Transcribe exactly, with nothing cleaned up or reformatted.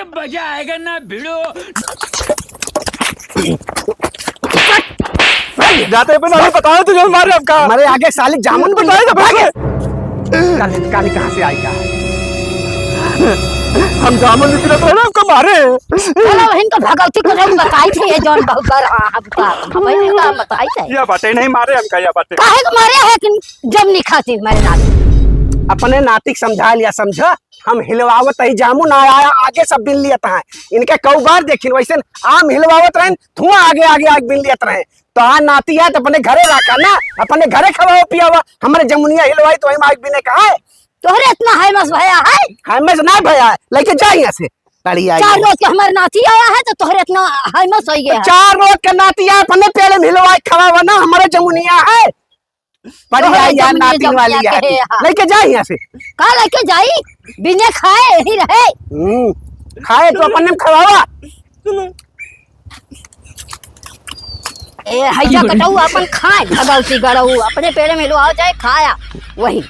मजा आएगा ना भिड़ो। जाते पे नहीं बताओ, तू जो मारे हमका। हमारे आगे साले जामुन बताए तो भागे। काली, काली कहाँ से आएगा? हम जामुन निकला तो है ना, हमको मारे। चलो, इनको भगवती को जब बताई थी, ये जौन बहुत बार, हाँ, हम का, हम का बताई थे। या बातें नहीं मारे हमका, या बातें। काहे को मारे है कि जब नहीं खाती हमारे नाती। अपने नाती के समझा लिया, समझा। हम हिलवावत ही जामुन, आया, आया, आगे सब बिन लियत हैं। इनके कऊ बार देखिन, वैसे आम हिलवावत रहेन, धुआं आगे, आगे, आगे बिन लियत रहे। तो हाँ, नाती है तो अपने घरे रखा ना, अपने घरे खवाओ पियावा। हमारे जमुनिया हिलवाई तो हम आग बिने कहा है। तोहरे इतना हैमस भया है? हैमस ना भया है, लेके जा यहाँ से। तड़ी आई चार है। रोज के हमारे नाती आया है तो तोहरे इतना हैमस हो गया तो है। चार रोज का नाती है, अपने पेड़े में हिलवाई खवावा ना, हमारे जमुनिया है। बढ़िया तोहरे यार, जमुनिया नातिन वाली जमुनिया यार। के है, हाँ। लेके जा यहाँ से। का लेके जाई? बिने खाए ही रहे। हम्म, खाए तो अपने में खवावा। ए, हैजा कटऊ अपन खाए, भगवती गड़ऊ, अपने पेड़े में हिलवाओ जाए, खाया वही।